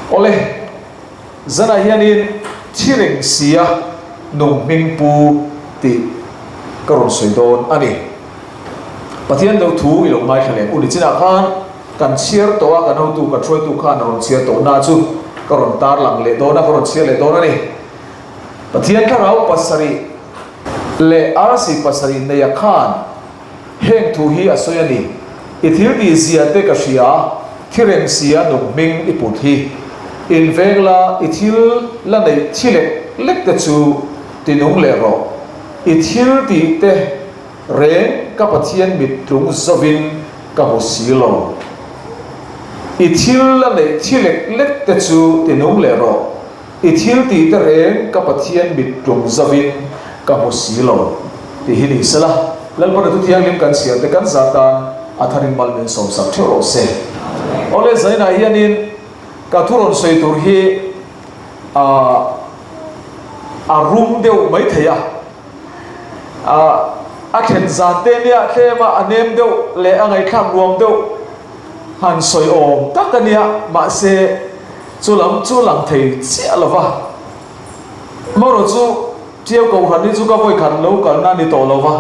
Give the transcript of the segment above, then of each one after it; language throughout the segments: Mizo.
Awle, zanah hianin thi reng sia nung hming pu tih ka rawn sawi dawn a ni. Pathian lo thu i lo ngaithla leh u ni chinah khan kan chhiar tawh a, kan hotu, kan hruaitu khan a rawn chhiar tawh na chu ka rawn tarlang leh dawn a, ka rawn chhiar leh dawn a ni. Pathian thlarau pasarih leh arsi pasarih neia khan Heng thu hi a sawi a ni, I thil tih zia te ka hria, thi reng sia nung hming i put hi. In veng la, i thil la neih thi lek lek te chu ti nung leh rawh. I thil tih te reng ka Pathian mit tlung zovin ka hmu si lo. I thil la neih thi lek lek te chu ti nung leh rawh. I thil tih te reng ka Pathian mit tlung zovin ka hmu si lo tih hi ni sela, Lalpana thu thianghlim kan chhiar te kan zah tan a tharin mal min sawmsak theuh rawh se. Awle zainah hianin ka thu rawn sawi tur hi a rum deuh mai thei a, a thlen zan te nia tlem a a nem deuh leh a ngaihthlak nuam deuh han sawi awm tak a nia, mahse Chu lam chu lang thei chiah lo va, amaherawh chu Tiau Kohhran hi chu ka vawi khat lo kalna a ni tawh lo va,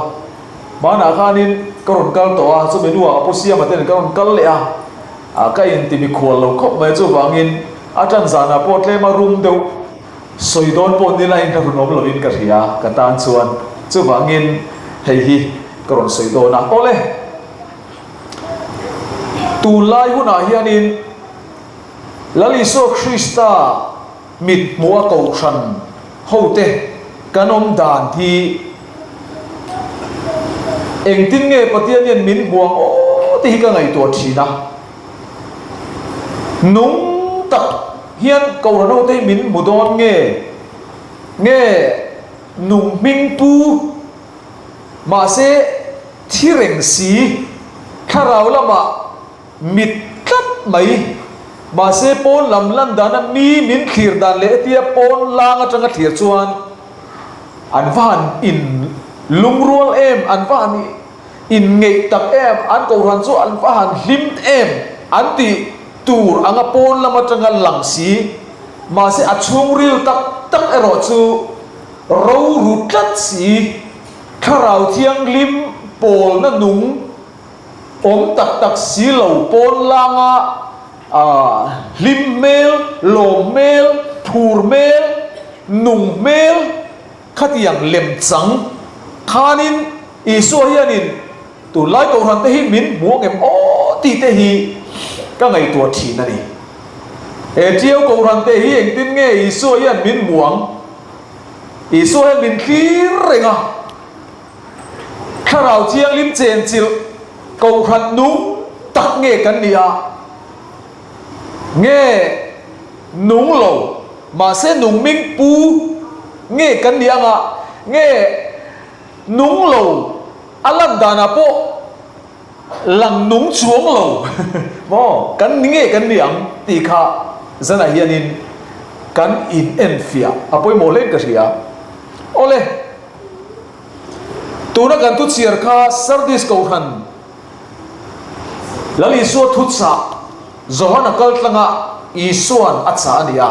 hmanah khanin ka rawn kal tawh a, chumi hnuah Pu Siama te nen ka rawn kal leh a, a ka inti mikhual lo khawp mai chuvangin a tan zanah pawh tlema rum deuh sawi dawn pawh ni laiin ka rawn awm lovin ka hria ka tan chuan chuvangin hei hi ka rawn sawi dawn a. Awle, tunlai hunah hianin. Lal Isua Krista mit hmuh a kohhran hote kan awm dan hi engtin nge Pathian hian min hmu ang aw tih hi ka ngaihtuah thin a. Nung tak hian kohhran hote hi min hmu dawn nge? Nge nung hming pu mahse thi reng si thlarau lamah Mit tlat mai. Mahse pawn lam lan dana mi min thlir dan leh hetia pawn lang atanga thlir chuan an va han in lungrual em, an va han in ngeih tak em, an kohhran chu an va han hlim em an tih tur anga pawn lam atanga lang si. Mahse a chhungril tak tak erawh chu ro ru tlat si, thlarau thianghlim pawlna nung, Awm tak tak si lo pawn langa hlim hmel, lawm hmel, phur hmel, nung hmel khatiang lem chang khanin Isua hianin tunlai Kohhran te hi min hmu ang em aw tih te hi ka ngaihtuah thin a ni. He Tiau Kohhran te hi engtin nge Isua hian min hmu ang? Isua hian min thlir reng a. Thlarau Thianghlim chenchilh Kohhran nung tak nge kan nih a? Nge nung lo, mahse nung ming pu nge kan nih anga? Nge nung lo a lan danah pawh lang nung chuang lo maw kan ni nge kan nih ang tih kha zanah hianin kan in enfiah a pawimawh hlein ka hria. Awle. Tuna kan thu chhiar kha Sardis Kohhran Lal Isua thu chah Johana kal tlanga Isua'n a chah a ni a.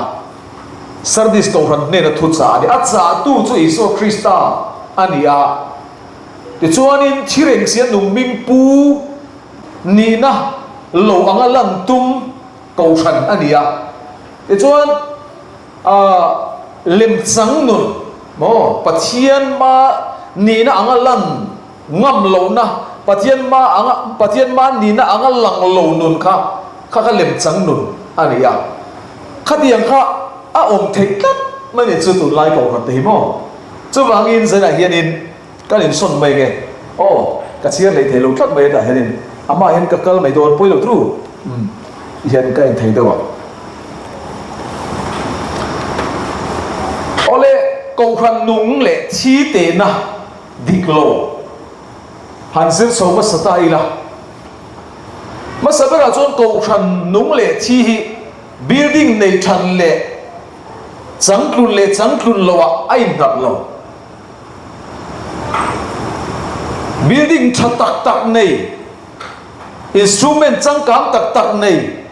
Sardis Kohhran hnena thu chah a ni. A chahtu chu Isua Krista a ni a. Tichuanin thi reng sia nung hming pu nihna lo anga lan tum Kohhran a ni a. Tichuan. A lemchang nun maw Pathian ma nihna anga lan ngam lohna, Pathian ma anga Pathian ma nihna anga lang lo nun kha kha kha lemchang nun a ni a. Khatiang kha a awm theih tlat mai ni chu tunlai kohhran te hi maw. Chuvangin zainah hianin kan insawn mai nge aw ka chhiar leh thei lo tlat mai tah hianin amah hian ka kal mai dawn pawi lo tru umm hian ka en thei deuh a. Awle kohhran nung leh thi tehna dik lo han zir chho hmasa ta ila. Hmasa berah chuan kohhran nung leh thi hi building nei than leh changtlun leh changtlun loah a innghat lo. Building tha tak tak nei, instrument changkang tak tak nei,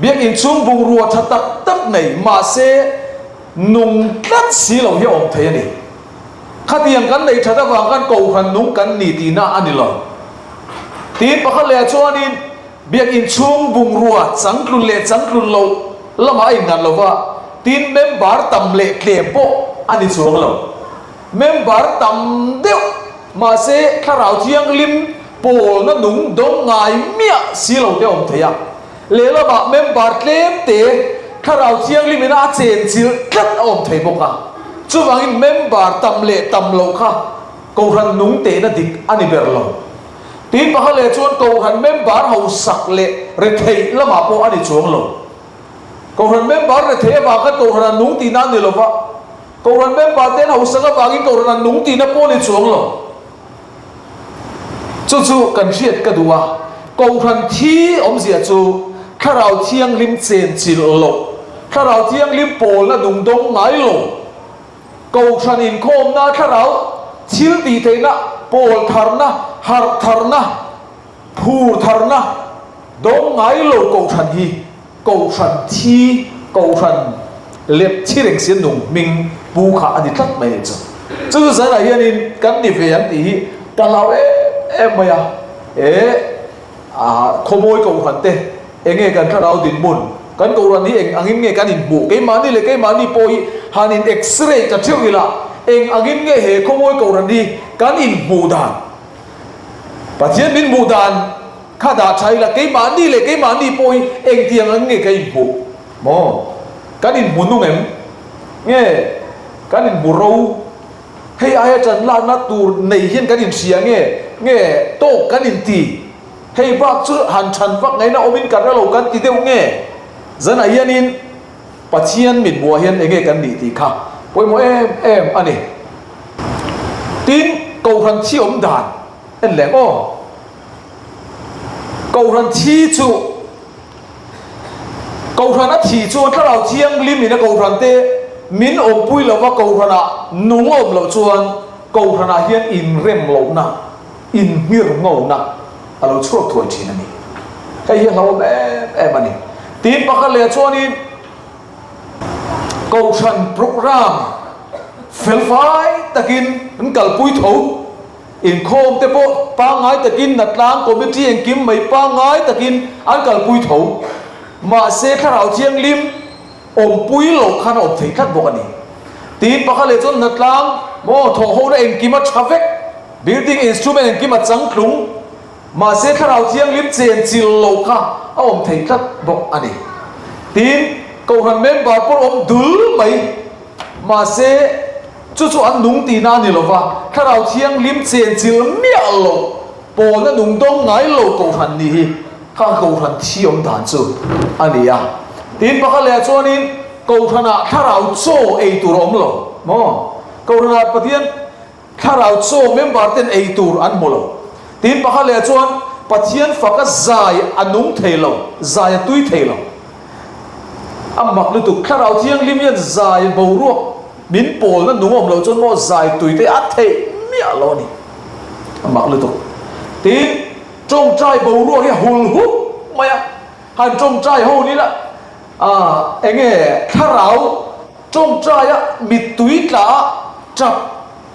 biakinn chhung bungrua tha tak tak. tak nei, mahse nung tlat si lo hi a awm thei a ni. Khatiang kan neih that avang khan Kohhran nung kan ni tihna a ni lo. Tiin pakhat lehah chuanin Biakinn chhung bungrua changtlun leh changtlun loh lamah a inngan lo va, tin member tam leh tlem pawh a ni chuang lo. Member tam deuh mahse Thlarau Thianghlim pawlna nung dawng ngai miah si lo te a awm thei a. Lehlamah member tlem te Thlarau Thianghlim ina a chenchilh tlat a awm thei bawk a. Chuvangin member tam leh tam loh kha Kohhran nung tehna dik a ni ber lo. Tin pakhat leh chuan Kohhran member hausak leh retheih lamah pawh a ni chuang lo. Kohhran member retheih avang khan Kohhran a nung tihna a ni lo va, Kohhran member te an hausak avangin Kohhran a nung tihna pawh a ni chuang lo. Chu chu kan hriat ka duh a, Kohhran thi awmzia chu Thlarau Thianghlim chenchilh loh, Thlarau Thianghlim pawlna nungdawng ngai lo, Kohhran inkhawmna thlarau thil tih theihna, pawl tharna, harh tharna, phur tharna dawng ngai lo Kohhran hi Kohhran thi, Kohhran lep thi reng sia nung hming pu kha a ni tlat mai a nih chu. Chu chu zanah hianin kan ni ve ang tih hi ka hlau em em mai a, e khawmawi Kohhran te Enge kan thlarau dinhmun? Kan Kohhran hi eng angin nge kan inhmuh? Keimahni leh keimahni pawh hi han in x-ray ta theuh ila, eng angin nge he khawmawi Kohhran hi kan inhmuh dan? Pathian min hmuh dan kha dah tha ila, keimahni leh keimahni pawh hi engtiang angin nge kan inhmuh? Maw? Kan inhmu nung em? Nge kan inhmu ro? Hei aia ṭan lakna tur nei hian kan inhria nge? Nge tawk kan inti? Hei bak chu han chhan vak ngaihna awmin ka hre lo kan ti deuh nge? Zanah hianin Pathian mit buah hian enge kan nih tih kha pawimawh em em a ni. Tin, Kohhran thi awm dan en leh ang aw. Kohhran thi chu Kohhran a thi chuan Thlarau Thianghlim in a Kohhran te min awmpui lova Kohhranah nung a awm loh chuan Kohhranah hian inrem lohna inhmir ngona a lo chhuak thuai thin a ni. Hei hi a hlauhawm em em a ni. Tin pakhat leh chuanin Kohhran programme felfai takin an kalpui tho. Inkhawm te pawh pangngai takin Natlang Committee engkim mai pangngai takin an kalpui tho. Mahse Thlarau Thianghlim awmpui loh khan a awm thei tlat bawk a ni. Tin pakhat leh chuan Natlang maw thawhhona engkim a tha vek. Building instrument engkim a changtlung, mahse Thlarau Thianghlim chenchilh loh kha a awm thei tlat bawk a ni. Tin, Kohhran member pawh awm dul mai, mahse chu chu an nung tihna a ni lova, Thlarau Thianghlim chenchilh miah loh pawlna nung dawng ngai lo Kohhran nih hi kha Kohhran thi awm dan chu a ni a. Tin, pakhat lehah chuanin Kohhranah Thlarau chaw ei tur a awm lo maw? Kohhranah Pathian Thlarau chaw member ten ei tur an hmu lo. Tin pakhat leh chuan Pathian faka zai a nung thei lo, zai a tui thei lo. A mak lutuk, Thlarau Thianghlim hian zai boruak min pawlna nung awm loh chuan maw zai tui te a theih miah lo a ni. A mak lutuk. Tin, tawngtai boruak hi a hul hup mai a, han tawngtai ho ni la, ah enge thlarau Tawngtaia mittui tla a tap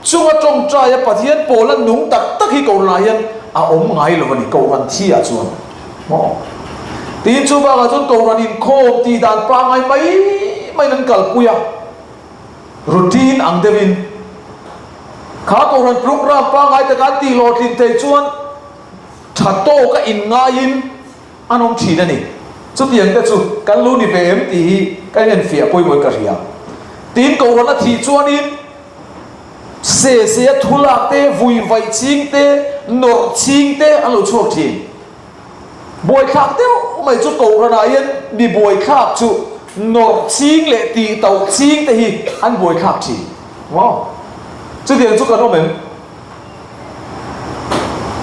chunga tawngtaia Pathian pawla nung tak tak hi Kohhranah hian a awm ngai lo a ni, Kohhran thi ah chuan maw? Tin chu bakah chuan Kohhran inkhawm tih dan pangngai mai maiin an kalpui a, routine ang deuhin kha Kohhran programme pangngai taka an tih hlawhtlin theih chuan tha tawka inngaiin An awm thin a ni. Chutiang te chu kan lo ni ve em tih hi ka inenfiah pawimawhin ka hria. Tin, Kohhran a thih chuanin se se a thu lak te, vui vaih ching te, nawrh ching te an lo chhuak thin. Buaithlak deuh mai chu Kohhranah hian mi buaithlak chu nawrh ching leh tihtauh ching te hi an buaithlak thin. Maw? Chutiang chu kan awm em?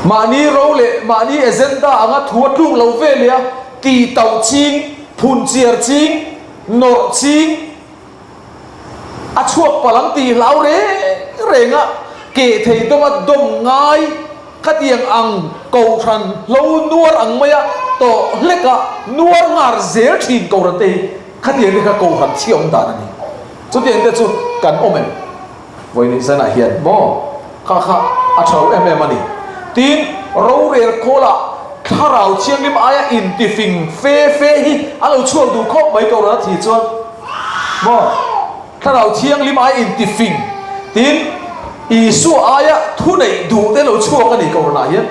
Mahni ro leh mahni agenda anga thu a tluk lo ve leh a, tih tauh ching, phun chiar ching, nawrh ching, a chhuak palh ang tih hlau reng reng a, keh thei dawm a dawm ngai khatiang ang kohhran hlo nuar ang mai a tawh hlek a, nuar ngar zel thin kohhran te hi. Khatiang te kha Kohhran thi awm dan a ni. Chutiang te chu kan awm em? Vawiin zanah hian maw kha kha a tha lo em em a ni. Tin, rorel khawlah thlarau thianghlim aia intifing fe fe hi a lo chhuak duh khawp mai Kohhran a thi chuan maw thlarau thianghlim aia intifing tin Isua aia thuneih duh te lo chhuak a ni Kohhranah hian.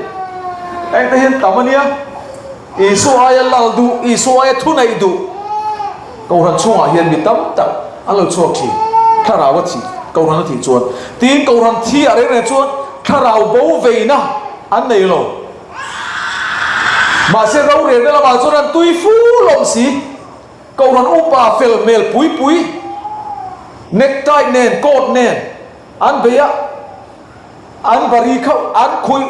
Hengte hian tam a nia. Isua aia lal duh, Isua aia thuneih duh Kohhran chhungah hian mi tam tak an lo chhuak thin. Thlarau a thih, Kohhran a thih chuan. Tin, Kohhran thi ah reng reng chuan thlarau bo veina an nei lo. Mahse rorelna lamah chuan an tui fu lawm si. Kohhran upa fel hmel pui pui, necktie nen, coat nen an bei a, an bari khauh, an khuih.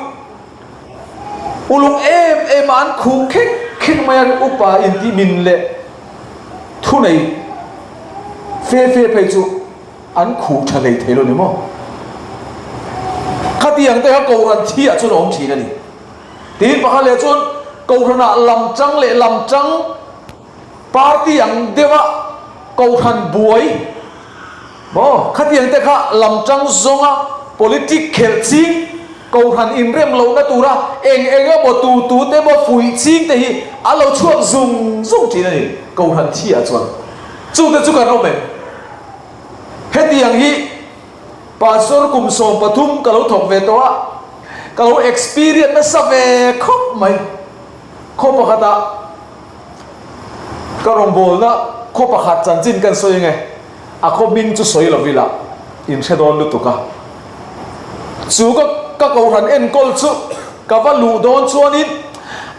Uluk em em a an khuh khek khek mai a, upa intih min leh thunei fe fe phei chu an khuh tha hlei thei lo ni maw? Khatiang te kha Kohhran thi ah chuan a awm thin a ni. Tiin pakhat leh chuan Kohhran ah lam tang leh lam tang party ang deuh a Kohhran buai maw? Khatiang te kha lam tang zawnga politic khelh ching Kohhran inrem lohna tura eng eng emaw tu tu te emaw fuih ching te hi a lo chhuak zung zung thin a ni Kohhran thi ah chuan. Chute chu kan awm em? Hetiang hi Pastor kum 13 ka lo thawk ve tawh a, ka lo experience nasa ve khawp mai. Khaw pakhatah ka rawngbawlna khaw pakhat chanchin kan sawi ange. A khaw hming chu sawi lo ila in hre dawn lutuk a. Chu ka ka kohhran enkawl chu ka va luh dawn chuanin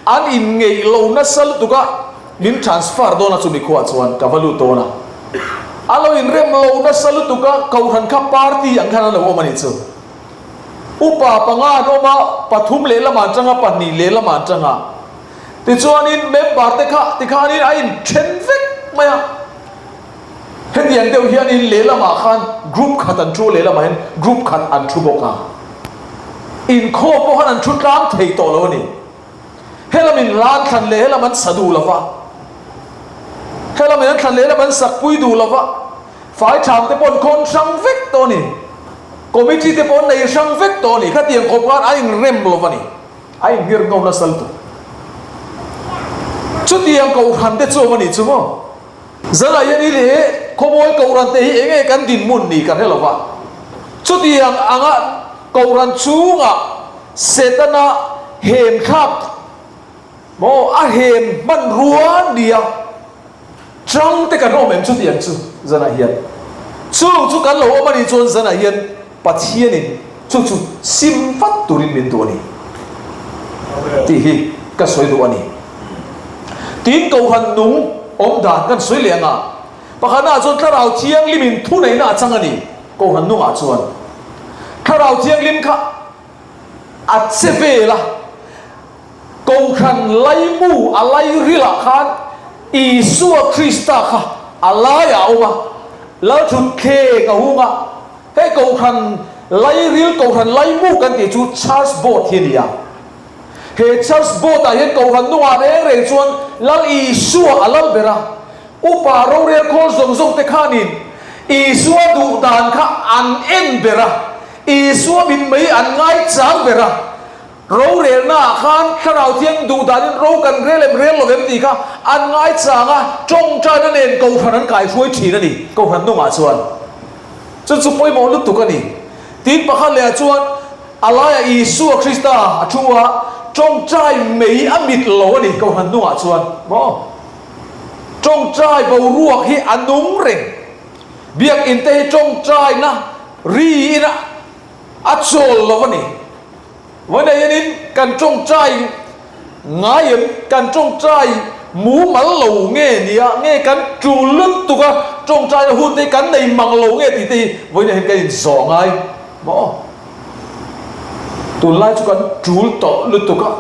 an in ngeih lo nasa lutuk a, min transfer dawn a chumi khuaah chuan ka va lut dawn a. A lo in rem lo nasa lutuk a, kohhran kha party ang khan an lo awm a nih chu. Upa panga an awm a, pathum lehlam an tang a, pahnih lehlam an tang a. Tichuanin member te kha tikhanin a in then vek mai a. Hetiang deuh hianin lehlamah khan group khat an thu a, lehlamah hian group khat an thu bawk a. Inkhawm pawh khan an thu tlang thei tawh lo a ni. Helamin hla an thlan leh helam an sa duh lo va, helamin an thlan leh helam an sak pui duh lo va, fai tham te pawh an khawn hrang vek tawh a ni. Committee te pawh an nei hrang vek tawh a ni. Khatiang khawp khan an inrem lo va ni. A inhir ngho nasa lutuk. Chutiang kohhran te chu awm a nih chu maw? Zanah hian i leh khawmawi kohhran te hi eng nge kan dinhmun ni ka hre lo va. Chutiang anga kohhran chungah Setana hem thlak maw a hem hmanrua nia chang te kan awm em chutiang chu zanah hian chung chu kan lo awm a nih chuan zanah hian Pathianin chu chu sim vat turin min duh a ni tih hi ka sawi duh a ni. Tin Kohhran nung awm dan kan sawi leh anga pakhatnaah chuan Thlarau Thianghlimin thuneihna a chang a ni Kohhran nungah chuan Thlarau Thianghlim kha a che vel a, Kohhran laimu a lairilah khan Isua Krista kha a laiah a awm a, Lalthutthleng a hung a, hei Kohhran lairil, Kohhran laimu kan tih chu Church Board hi a ni a. He Church Board ah hian Kohhran nungah reng reng chuan Lal Isua a lal ber a, upa rorel khawl zawng zawng te khanin Isua duh dan kha an en ber a, Isua min mei an ngaichang ber a. Rorelnaah khan Thlarau Thiang duh danin ro kan rel em rel lo em tih kha an ngaichang a, tawngtaina nen Kohhran an kaihruai thin a ni, Kohhran nungah chuan. Chu chu pawimawh lutuk a ni. Tin pakhat lehah chuan a laiah Isua Krista a thu a, tawngtai mei a mit lo a ni Kohhran nungah chuan maw? Tawngtai boruak hi a nung reng. Biakinn te hi tawngtaina riin a chawl lo a ni. Vawiinah hianin kan tawngtai ngai em? Kan tawngtai mumal lo nge nia? Nge kan tul lutuk a tawngtaina hun te hi kan nei mang lo nge tih te hi vawiinah hian kan inzawh ngai maw? Tunlai chu kan tul tawh lutuk a,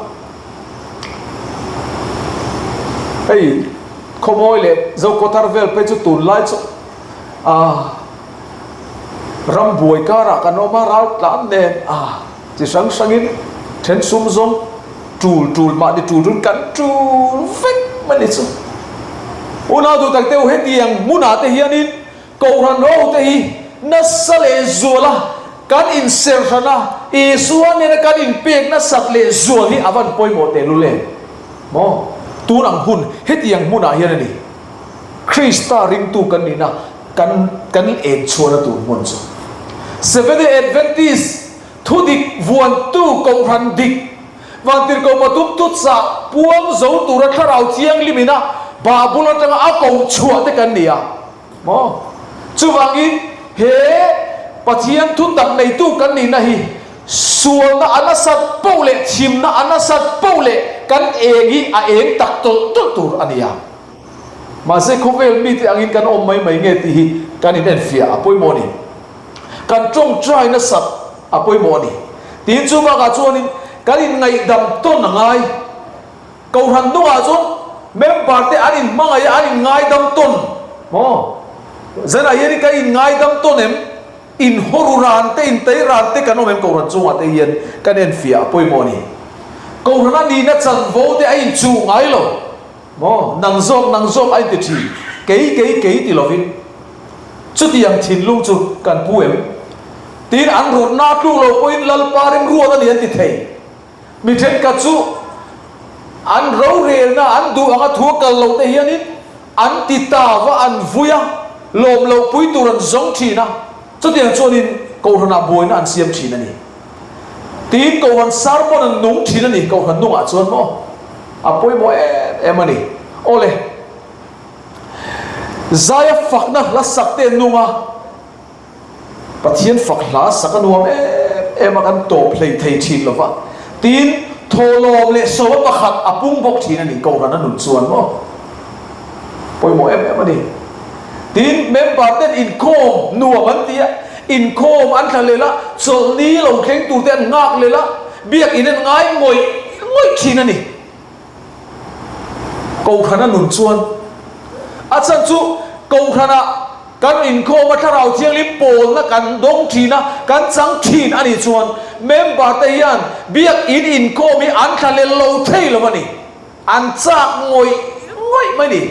hei Khawmawi leh Zokhawthar vel phei chu tunlai chu ah Ram buai karah kan awm a, ral tlan nen a chi hrang hrangin then sum zawng tul tul mahni tul tul kan tul vek mai ni chu. Unau duh tak te u, hetiang hmunah te hianin Kohhran ho te hi nasa leh zuala kan inser hran a, Isua nena kan inpek nasat leh zual hi a van pawimawh tehlul em? Maw? Tun ang hun, hetiang hmunah hian a ni. Krista ringtu kan nihna kan kan en chhuahna tur hmun chu. Seventh-day Adventist thudik vuantu Kohhran dik Vantirhkoh pathum thuchah puang zo tura Thlarau Thianghlim ina Babul atanga a koh chhuah te kan ni a. Maw? Chuvangin he Pathian thutak neitu kan nihna hi sualna a nasat poh leh thimna a nasat poh leh kan eng hi a eng tak tawlh tawlh tur a ni a. Mahse khawvel mite angin kan awm mai mai nge tih hi kan inenfiah a pawimawh a ni. Kan tawngtai nasat a pawimawh a ni. Tiin chu bakah chuanin kan inngaihdam tawn a ngai. Kohhran hnungah chuan member te an inhmangaih a, an inngaidam tawn maw? Zanah hian kan inngaidam tawn em? Inhawru ran te, intei ran te kan awm em Kohhran chungah te hian kan enfiah a pawimawh a ni. Kohhran a nihna chanvo te a inchuh ngai lo maw? Nang zawk, nang zawk a inti thin, kei, kei, kei ti lovin. Chutiang thinlung chu kan pu em? Tiin an rawtna a tluk lo pawhin Lalpa rimruat a ni an ti thei. Mi thenkhat chu an rorelna an duh anga thu a kal loh te hianin an ti ta va, an vui a, lawm loh pui tur an zawng thin a, chutiang chuanin Kohhranah buaina an siam thin a ni. Tiin Kohhran sermon an nung thin a ni, Kohhran nungah chuan maw a pawimawh em em a ni. Awle, Zaia fakna hla sak te nunga Pathian fak hla sak a nuam em em a, kan tawp hlei thei thin lo va, tin thawhlawm leh sawma pakhat a pung bawk thin a ni, Kohhran a nun chuan maw pawimawh em em a ni. Tin member ten inkhawm nuam an ti a, inkhawm an thla lel a, chawlhni lo thleng tur te an nghak lel a, biakin an ngai ngawih ngawih thin a ni. Kohhran a nun chuan a chhan chu Kohhranah Kan inkhawm a Thlarau Thianghlim pawlna kan dawng thin a, kan chang thin a nih chuan member te hian Biakin inkhawm hi an thlalel lo thei lo a ni. An chak ngawih ngawih mai a ni.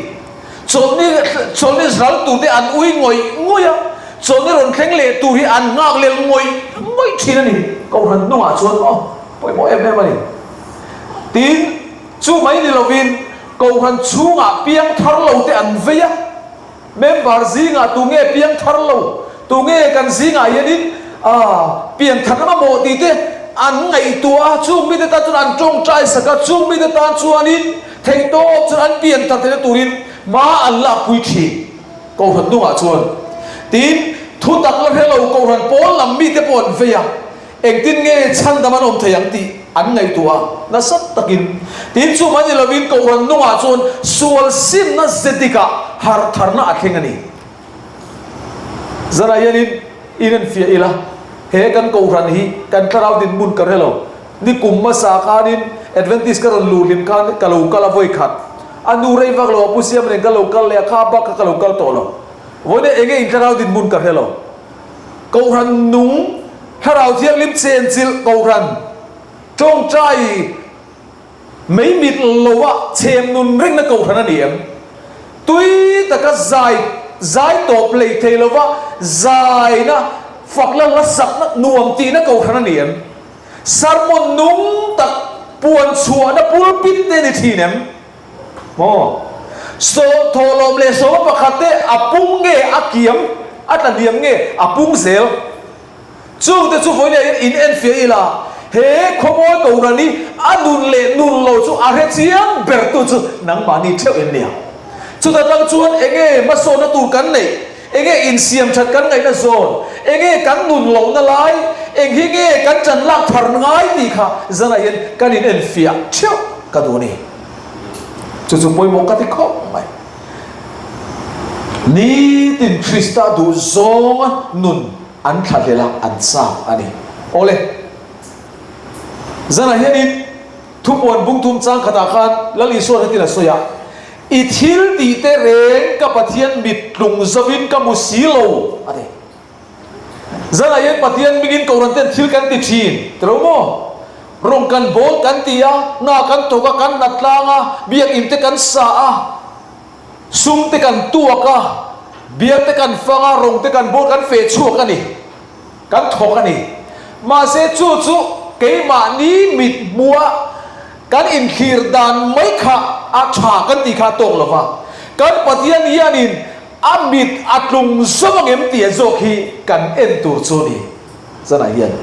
Chawlhni chawlhni ral tur te an ui ngawih ngawih a, chawlhni rawn thleng leh tur hi an nghak lel ngawih ngawih thin a ni. Kohhran hnungah chuan aw pawimawh em em a ni. Tin, chu mai ni lovin Kohhran chhungah piang thar lo te an vei a. Member zingah tunge piang thar lo, tunge kan zingah hianin pian thar mamawh tih te an ngaihtuah a, chung mite tan chuan an tawngtai sak a, chung mite tan chuanin theihtawp chuan an pian thar theihna turin hma an lakpui thin. Kohhran hnungah chuan tin thutak la hre lo Kohhran pawl lam mite pawh an vei a. Engtin nge chhandam an awm thei ang tih an ngaihtuah a, nasa takin. Tin, chu mai ni lovin Kohhran nungah chuan sual simna ze dikah harhtharna a thleng a ni. Zanah hianin inenfiah ila, he kan Kohhran hi kan thlarau dinhmun ka hre lo. Ni kum hmasa khanin Adventist ka rawn luh hlim khan ka lo kal a vawi khat. A nu rei vak lo a pu siam reng ka lo kal leh a, kha bak kha ka lo kal tawh lo. Vawiin enge in thlarau dinhmun ka hre lo. Kohhran nung, Thlarau Thianghlim chenchilh Kohhran, tawngtai mei mit loa chhem nun rengna Kohhran a ni em? Tui taka zai zai tawp hlei thei lova zaina fakna hla sakna nuam tihna Kohhran a ni em? Sermon nung tak puan chhuahna pulpit te a ni thin em? Maw? Saw thawhlawm leh sawma pakhat te a pung nge a kiam, a tla hniam nge a pung zel? Chungte chu vawiin ah hian in enfiah ila, he khawmawi Kohhran hi a nun leh nun lo chu a hre chiang ber tu chu nangmahni theuh in nia. Chuta tang chuan enge hmasawnna tur kan neih, enge insiam that kan ngaihna zawn, enge kan nun lohna lai, eng hi nge kan ṭan lak thar ngai tih kha zanah hian kan in enfiah theuh ka duh a ni. Chu chu pawimawh ka ti khawp mai. Nitin Krista duh zawnga nun an thlahlel a, an chak a ni. Awle, zanah hianin thupuan bungthum chang khatah khan Lal Isuan hetin a sawi a, I thil tih te reng ka Pathian mit tlung zovin ka hmu si lo, a ti. Zanah hian Pathian mingin Kohhran ten thil kan ti thin, ti lo maw? Rawng kan bawl kan ti a, hna kan thawk a, kan hna tlang a, biakinn te kan sa a. Sum te kan tuak a, bial te kan fang a, rawng te kan bawl, kan feh chhuak a ni. Kan thawk a ni. Mahse chu chu keimahni mit hmuha kan inthlir dan mai kha a tha kan tih kha a tawk lo va. Kan Pathian hianin a mit a tlung zo angem tih zawk hi kan en tur chu a ni. Zanah hian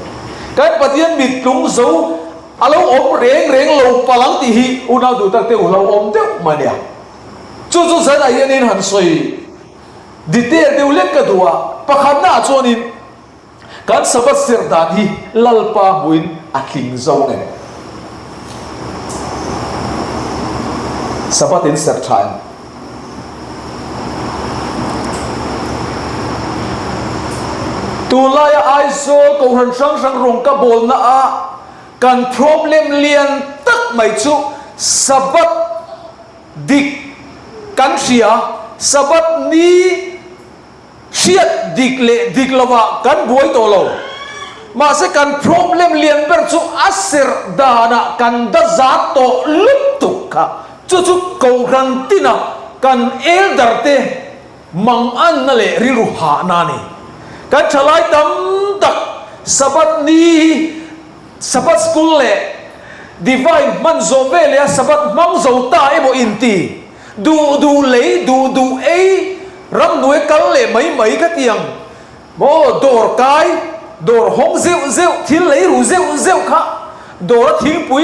kan Pathian mit tlung zo a lo awm reng reng lo palh ang tih hi unau duh tak te u hlauhawm deuh mai a nia. Chu chu zanah hianin han sawi detail deuh lek ka duh a, pakhatna ah chuanin kan Sabbath serh dan hi Lalpa hmuhin a tling zo ngem? Sabbath in serh tha em? Tunlaia Aizawl Kohhran hrang hrang rawng ka bawlna ah kan problem lian tak mai chu Sabbath dik kan hria, Sabbath ni hriat dik leh dik lovah kan buai tawh lo. Mahse kan problem lian ber chu a serh danah kan dazat tawh lutuk kha. Chu chu Kohhran tina kan elder te manganna leh rilru hahna a ni. Kan thalai tam tak Sabbath ni hi Sabbath school leh Divine hman zawh ve leh a Sabbath hmang zo ta emaw inti duh duh lei duh duh ei ramhnuai kal leh mai mai ka ti ang maw dawr kai dawr hawng zeuh zeuh thil lei ru zeuh zeuh kha dawr a thingpui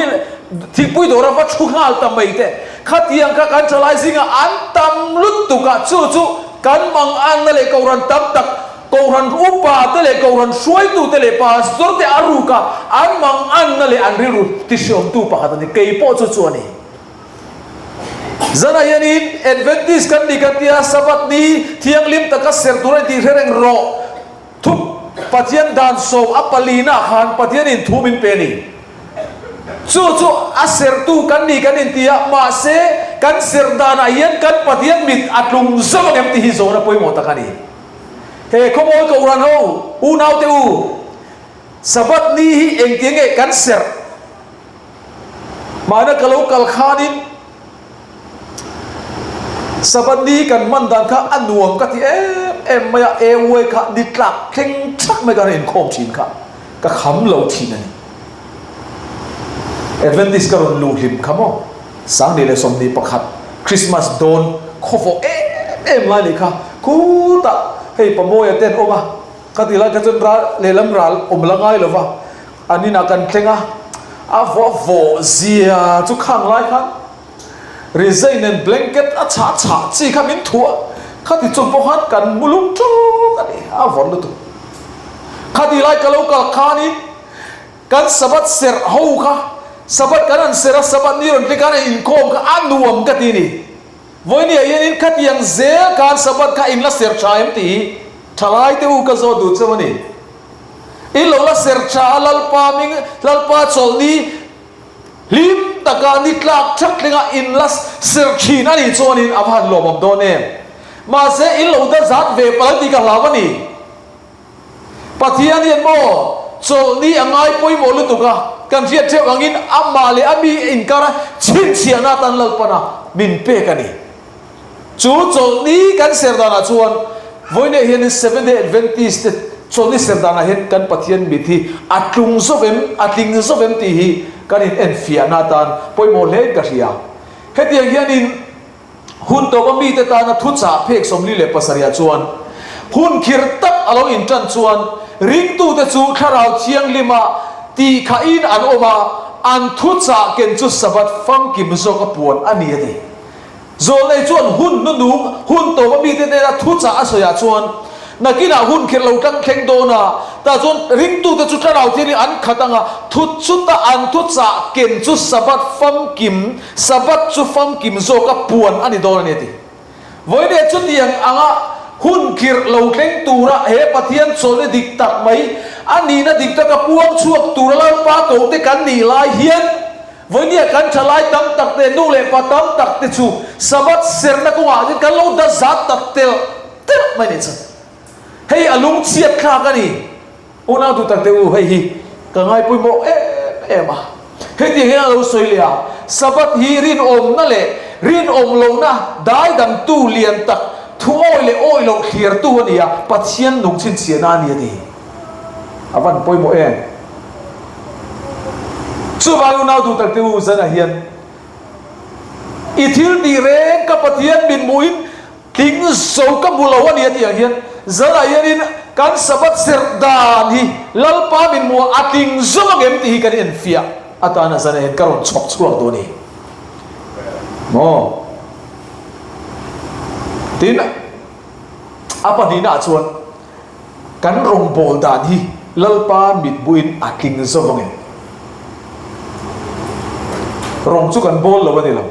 thingpui dawr a va thu nghal ta mai te khatiang kha kan thalai zingah an tam lutuk a chu chu kan manganna leh kohhran tam tak Kohhran upa te leh kohhran hruaitu te leh pastor te a ruk a, an manganna leh an rilru tihriawmtu pakhat a ni. Kei pawh chu chu a ni. Zanah hianin Adventist kan ni kan tia, Sabbath ni thianghlim taka serh tur a ni tih hre reng rawh. Thu Pathian dan sawm a palina khan Pathianin thu min pe a ni. Chu chu a serhtu kan ni kan inti a, mahse kan serh danah hian kan Pathian mit a tlung zo ang em tih hi zawhna pawimawh tak a ni. He khawmawi Kohhran ho, unaute u, Sabbath ni hi engtiang nge kan serh? Mahna ka lo kal khanin Sabbath ni kan hman dan kha a nuam ka ti em em mai a, Ewe kha ni tlak thleng thak mai khan a inkhawm thin kha ka kham lo thin a ni. Adventist ka rawn luh hlim kha maw? 2011 Christmas dawn khawvawh em em lai nih kha khutah hei Pamawia te an awm a, ka ti lai kha chuan ral lehlam ral awm la ngai lova an inah kan thleng a, a vawh vawh zia chu khang lai khan rizai nen blanket a chhah chhah chi kha min thuah khati chung pawh khan kan mu lung ṭawk a ni a vawrh lutuk khati lai ka lo kal khanin Kan Sabbath serh ho kha, Sabbath kan han serh a, Sabbath ni rawn tling khan a inkhawm kha a nuam ka ti ni. Vawinia hianin khatiang zel khan Sabbath kha in la serh tha em tih hi thalai te u ka zawt duh cheu a ni. In lo la serh tha a Lalpa hming, Lalpa chawlhni hlim taka ni tlak that tlinga in la serh thin a nih chuanin a va han lawmawm dawn em. Mahse in lo dazat ve palh tih ka hlau a ni. Pathian hian maw chawlhni a ngai pawimawh lutuk a, kan hriat theuh angin amah leh a mi inkara chhinchhiahna atan Lalpana min pek a ni. Chu chawlhni kan ser danah chuan vawiinah hianin Seventh Day Adventist te chawlhni ser danah hian kan Pathian mit hi a tlung zo em, a tling zo em tih hi kan in enfiahna atan pawimawh hlein ka hria. Hetiang hianin Hun tawpa mite tana thuchah phek 47 chuan, Hun khirh tak a lo intan chuan ringtute chu Thlarau Thianghlima tihkhahin an awm a, an thuchah ken chu Sabbath famkim zawk a puan a ni a ti. Zawlnei chuan hun hnunung hun tawpa mite hnena thuchah a sawiah chuan, Nakinah hun khirh lo tlang thleng dawn a, tah chuan ringtute chu Thlarau Thianghlim an khat ang a, thut chuta an thuchah ken chu Sabbath famkim Sabbath chu famkim zawka puan a ni dawn a ni a ti. Vawiin chutiang anga hun khirh lo thleng tura he Pathian chawlhna dik tak mai, a nihna dik taka puang chhuak tura Lalpa kohte kan nih lai hian vawiin kan thalai tam tak te, nu leh pa tam tak te chu Sabbath serhna kawngah hian kan lo dazat ta telh telh mai a nih chuan hei a lungchhiat thlak a ni. Unau duh tak te u, hei hi ka ngaipawimawh em em a. Hetiang hian a lo sawi leh a, Sabbath hi rinawmna leh Rinawm lohna daidamtu lian tak, thu awi leh awi loh thliartu a ni a, Pathian nung chhinchhiahna a ni a ti. A van pawimawh em? Chuvang unau duh tak te u zanah hian i thil tih reng ka Pathian min hmuhin tling zo ka hmu lo a ni a tih ang hian zanah hianin kan Sabbath serh dan hi Lalpa min hmuh a tling zo ang em tih hi kan enfiah atana zanah hian ka rawn chhawk chhuak duh a ni. Maw? Tin, a pahnihnaah chuan kan rawngbâwl dan hi Lalpa mitbuin a tling zo vang em? Rawng chu kan bâwl lo a ni lo,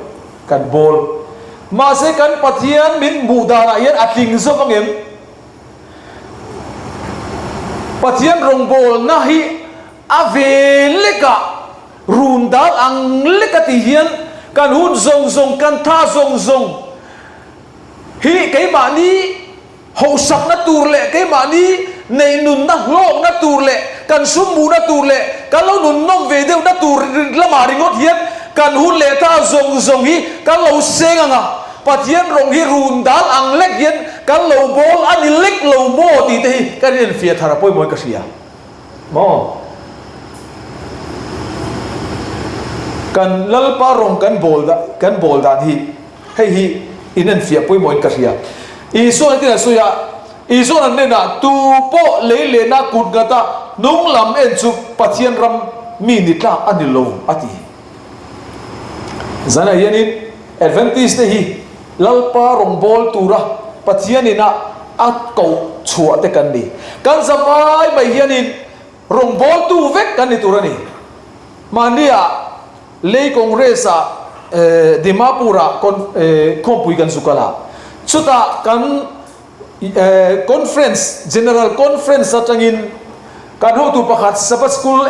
kan bâwl. Mahse, kan Pathian min hmuh danah hian a tling zo vang em? Pathian rawngbâwlna hi a ve lekah Run dal ang lek a ti hian kan hun zawng zawng, kan tha zawng zawng hi keimahni hauhsakna tur leh keimahni neihnunna hlawkna tur leh kan sum hmuhna tur leh kan lo nunnawm ve deuhna tur lamah ringawt hian kan hun leh tha zawng zawng hi kan lo seng ang a, Pathian rawng hi run dal ang lek hian kan lo bawl a ni lek lo maw tih te hi kan inenfiah thar a pawimawhin ka hria. Maw? Kan Lalpa rawng kan bawl kan bawl dan hi hei hi in enfiah pawimawhin ka hria. Isua hian tin a sawi a, Isua'n an hnenah, Tu pawh lei lehna kut nghata hnung lam en chu Pathian ram mi ni tlak a ni lo, a ti. Zanah hianin Adventist te hi Lalpa rawngbawl tura Pathian ina a koh chhuah te kan ni. Kan zavai mai hianin rawngbawltu vek kan ni tur a ni. Mahnia lei Congress ah Dimapur ah khawmpui kan zu kal a, chutah kan Conference, General Conference atangin kan hotu pakhat Sabbath School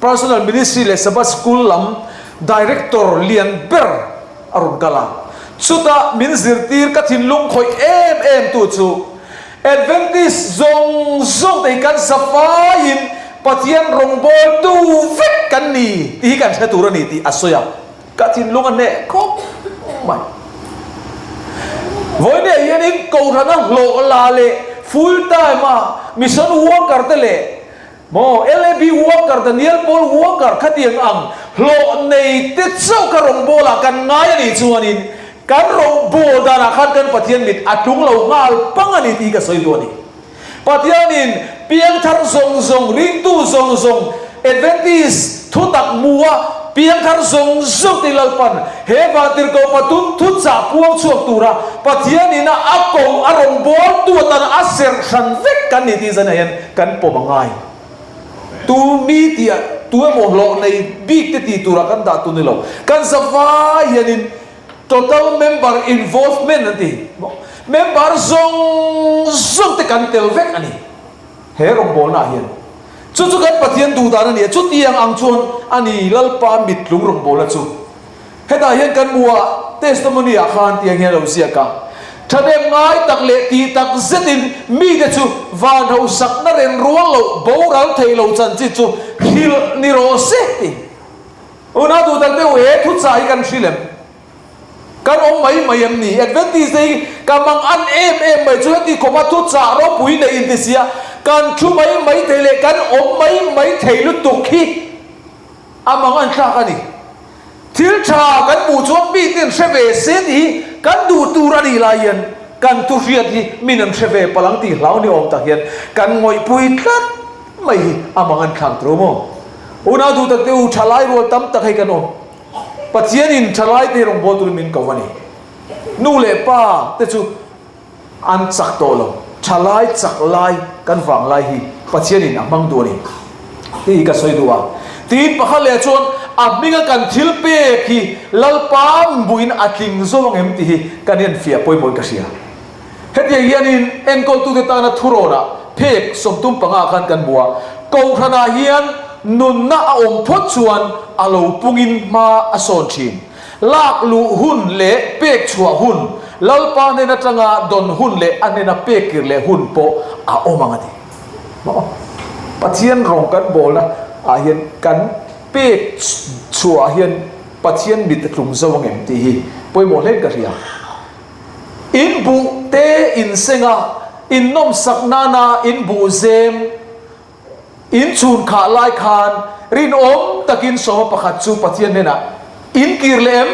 Personal Ministry leh Sabbath School lam Director lian ber a rawn kal a. Chutah min zirtir ka thinlung khawih em em tu chu Adventist zawng zawng te hi kan zafaiin Pathian rawngbawltu vek kan ni tih hi kan hre tur a ni tih a sawi a. Ka thinlung a hneh khawp mai. Vawinia hianin Kohhrana hlawh la leh full time a mission worker te leh maw LAB worker, Daniel Paul worker khatiang ang hlawh nei te chauh kha rawngbawlah kan ngai a nih chuanin kan rawngbâwl danah khan kan Pathian mit a tlung lo nghal pang a ni tih hi ka sawi duh a ni. Pathianin piangthar zawng zawng, ringtu zawng zawng, Adventist thutak hmua piangthar zawng zawng te Lalpan he vantirhkoh pathum thuchah puang chhuak tura Pathianin a a ko a rawn bawltu atana a serh hran vek kan ni tih zanah hian kan pawm a ngai. Tu mi tih tu emaw hlawh nei bik te tih turah kan dah tu ni lo. Kan zavai hianin Total member involvement an ti. Member zawng zawng te kan tel vek a ni he rawngbawlna ah hian. Chu chu kan Pathian duh dan a ni a, chutiang ang chuan a ni Lalpa mittlung rawngbawlna chu. Hetah hian kan hmu a, testimony ah khan tiang hian a lo ziak a, Thahnem ngai tak leh tih tak zetin mite chu van hausakna ren rual loh boral thei lo chanchin chu hrilh ni rawh se ti. Unau duh tak deuh he thuchah hi kan hrilh em? Kan awm mai mai em ni? Adventist te hi ka mang an em em mai chu heti khawpa thuchah ropui nei inti sia kan thu mai mai thei leh kan awm mai mai thei lutuk hi a mang an thlak a ni. Thil tha kan hmuh chuan mite an hre ve se tih hi kan duh tur a nih lai hian kan thu hriat hi min an hre ve palh ang tih hlau ni awm tak hian kan ngawihpui tlat mai hi a mang an thlak tur maw? Unau duh tak te u, thalai rual tam tak hei kan awm. Pathianin thalai te hi rawngbâwl turin min ko a ni. Nu leh pa te chu an chak tawh lo. Thalai chak lai kan vang lai hi Pathianin a hmang duh a ni tih hi ka sawi duh a. Tiin pakhat leh chuan a hminga kan thil pek hi Lalpa mbuin a tling zo ang em tih hi kan enfiah pawimawhin ka hria. Hetiang hianin enkawltute tana thurawnah phek 35 khan kan hmu a, Kohhranah hian nunna a awm phawt chuan a lo pungin hma a sawn thin. Lak luh hun leh pek chhuah hun, Lalpa hnen atanga dawn hun leh a hnena pek kir leh hun pawh a awm ang a ti. Maw? Pathian rawng kan bawlna ah hian kan pek chhuah hian Pathian mit a tlung zo ang em tih hi. Pawimawh hlein ka hria. In buh te in seng a, in nawmsak nana in buh zem in chhun khah lai khan rinawm takin sawma pakhat chu Pathian hnenah in kir leh em?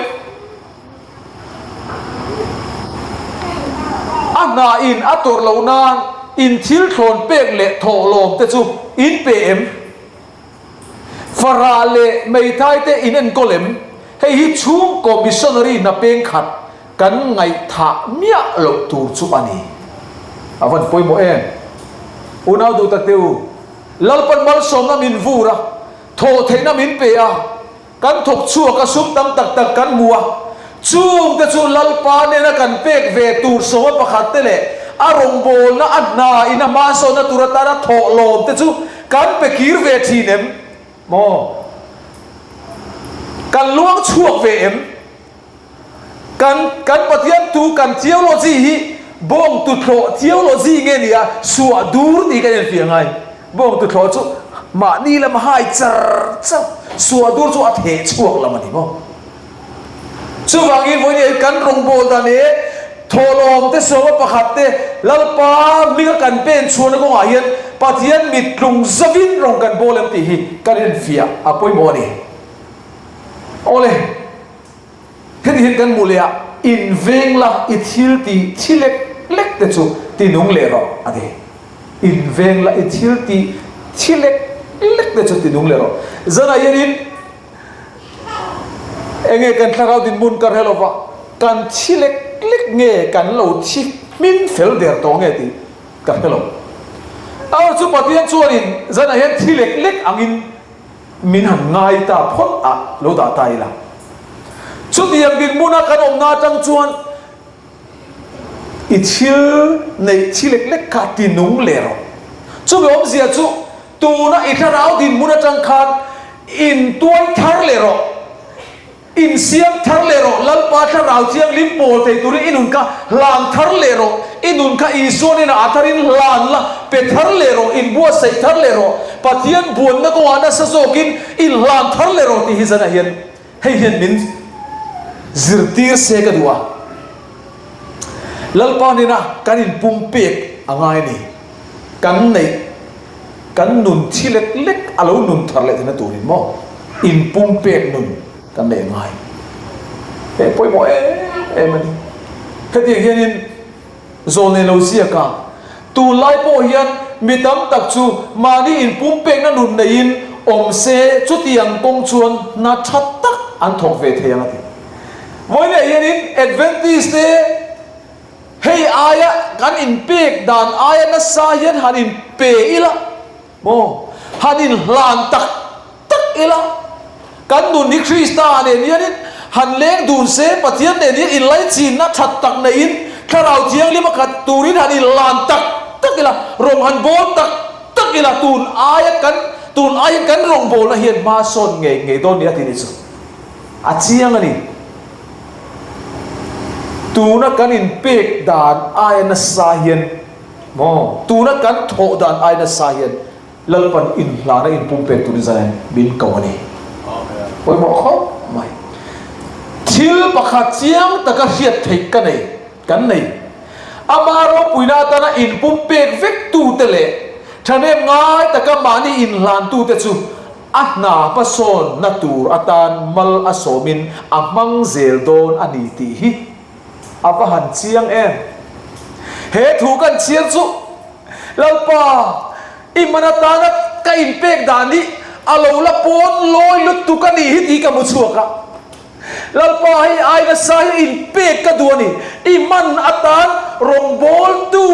A hna in a tawrh loh nan in thil thlawn pek leh thawhlawm te chu in pe em? Farah leh Meithai te in enkawl em? Hei hi chhungkaw missionary hna peng khat kan ngaihthah miah loh tur chu a ni. A van pawimawh em? Unau duh tak te u, Lalpan malsawmna min vur a, thawh theihna min pe a, Kan thawk chhuak a sum tam tak tak kan hmu a, chung te chu Lalpa nena kan pek ve tur sawma pakhat te leh a rawngbawlna a hna in a hmasawnna tur atana thawh lawm te chu kan pe kir ve thin em maw? Kan luang chhuak ve em? Kan kan Pathian tu kan theology hi bawng tuthlawh theology nge ni a, suah dur tih kan enfiah ngai. Bawng tuthlawh chu mahni lam hai char char, suah dur chu a theh chhuak lam a ni maw. Chuvangin vawiin kan rawngbâwl dan e thawhlawm te sawma pakhat te Lalpa hminga kan pen chhuahna kawngah hian Pathian mit tlung zavin rawng kan bawl em tih hi kan enfiah a pawimawh a ni. Awle. Heti hian kan hmuh leh a, inveng la i thil tih thi lek lek te chu ti nung leh rawh a ti. Inveng la i thil tih thi lek lek te chu ti nung leh rawh. Zanah hianin enge kan thlarau dinhmun ka hre lova, kan thi lek lek nge kan lo thi hmin fel der tawh nge tih ka hre lo. Erawh chu Pathian chuanin zanah hian thi lek lek angin Min han ngai ta phawt a, lo dah ta ila. Chutiang dinhmuna kan awmna atang chuan i thil neih thi lek lek kha ti nung leh rawh. Chumi awmzia chu tuna i thlarau dinhmun atang khan intuai thar leh rawh. Insiam thar leh rawh, Lalpa Thlarau Thianghlim pawl thei turin i nun kha hlan thar leh rawh, i nun kha Isua hnenah a tharin hlan la, pe thar leh rawh, inbuatsaih thar leh rawh, Pathian buanna kawngah nasa zawkin inhlan thar leh rawh tih hi zanah hian hei hian min zirtir se ka duh a. Lalpa hnena kan inpumpek a ngai a ni. Kan neih. Kan nun thi lek lek a lo nun thar leh theihna turin maw inpumpek nun kan neih a ngai. Hei pawimawh em em a ni. Hetiang hianin zawl nei lo ziak a, tunlai pawh hian mi tam tak chu mahni inpumpekna nun neiin awm se chutiang kawng chuan hna tha tak an thawk ve thei ang a ti. Vawiinah hianin Adventist te, Hei aia kan inpek dan aia nasa hian han inpe ila maw? Han inhlan tak tak ila, kan nun hi Krista nen hianin han leng dun se, Pathian nen hian inlaichinna that tak neiin Thlarau Thianghlim a khat turin han inhlan tak tak ila, rawng han bawl tak tak ila, tun aia kan tun aiin kan rawngbawlna hian hma sawn ngei ngei dawn nia tih ni chu a chiang a ni. Tuna kan inpek dan aia nasa hian maw, tuna kan thawh dan aia nasa hian Lalpan inhlana inpumpek turin zan hian min ko a ni. Pawimawh khawp mai. Thil pakhat chiang taka hriat theih ka nei, kan nei. Ama ropuina atana inpumpek vek tute leh thahnem ngai taka mahni inhlantute chu A hna hmasawnna tur atan mal a sawmin a hmang zel dawn a ni tih hi a va han chiang em? He thu kan chhiar chu Lalpa, i hman atana ka inpek dan hi a lo la pawn lawi lutuk a nih hi tih ka hmu chhuak a. Lalpa hei ai nasa hi inpek ka duh a ni. I hman atan rawngbawltu